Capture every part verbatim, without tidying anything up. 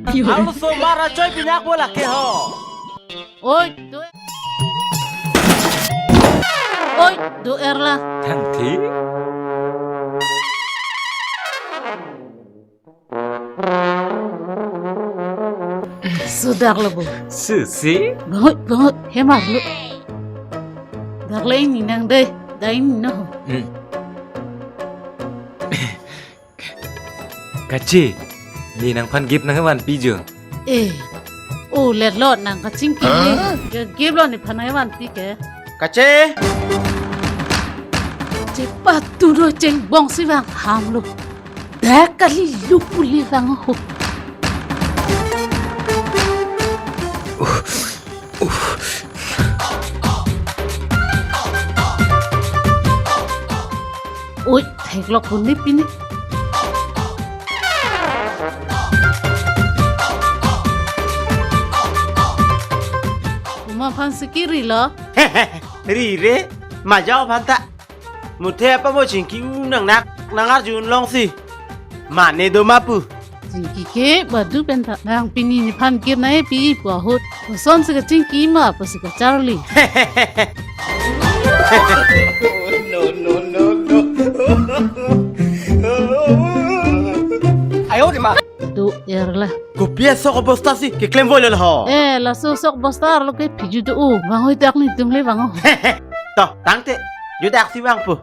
Arloso mar achoi pinak bo lake ho. Oi, do. Oi, do-er lang. Thangthi. Sudak lo bo. Susi. Bangot, bangot, hemar lo. Dak le ini nang dei, dai ini no. Hmm. Kache, ne nangphan gift nangvanpi jo. Eh, o let lo nang kachingki. Huh? Ke gift lo nephan nangvanpi ke. Kache. Chepatu do chengbong si vang ham lo. Dak kali lupu le vang ho. Oi, theklok puni pini. Uma phan si kiri lo. Ri re, majau phanta. Muthe apa mo chingki u nang nak, nang arjun long si. Mane do ma pu. Chingki ke badu penta. Nang pini nephan gift nangpi pu ahut. Koson si kachingki ma pu si kacharli. No, no, no, no. Ayo de ma. Do-er lang. Kopi asok bosta si keklem voi lo ho. Eh, laso sok bosta arlo ke phiju do o. Vang hoi dak netum le vang ho. To, tangte. Judak si vangpo.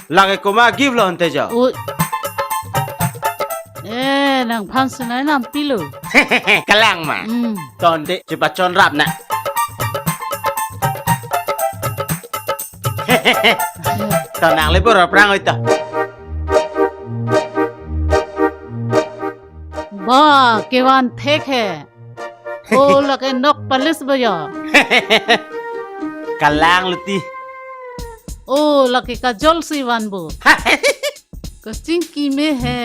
Lake komat gift lo ante jo. Oi. Eh, nangphan sunai nampi lo. Kalang ma. Hmm. To ante, chepachon rap na. To nang le bor aprang oi to. Ba, kevan thek he. O, lake nok palis bo jo. Kalang lo ti. O, lake kajol si van bo. Kachingki me he.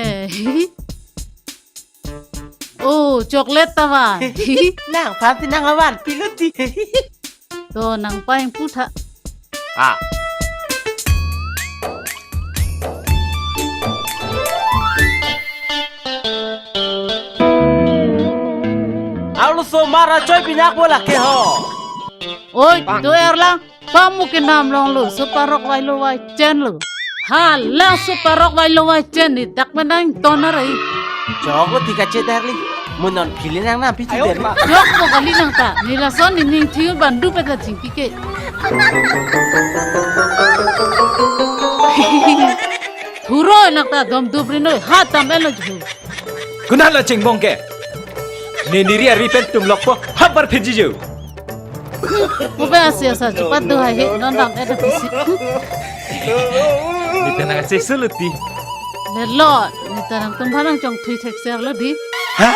O, chocolate ta van. Nangphan si nangvanpi lo ti. To nang paing putha. Ah. Arloso mar achoi pinak bo lake ho. Oi, do-er lang. Pamu ke nam long lo, so parok vai lo vai chen lo. Hala, so parok vai lo vai chen ni dak menang tonar ai. Chok lo ti kache darli. Mo non phili nang nampi ti der. Chok ko kali nang ta. Ne lason ne ning thiu bandu peta chingki ke. Thuro nang ta dom dubri noi. Ha tam elo ju. Konat la chengbong ke. Ne neri ari pen tum lokpo. Habar pheji jo. Ube asi asa cepat do hai he non dang ada pisi. Neta nang ase suluti. Lelo, neta nangtum phan nangchongthui thekser lo di. Ha?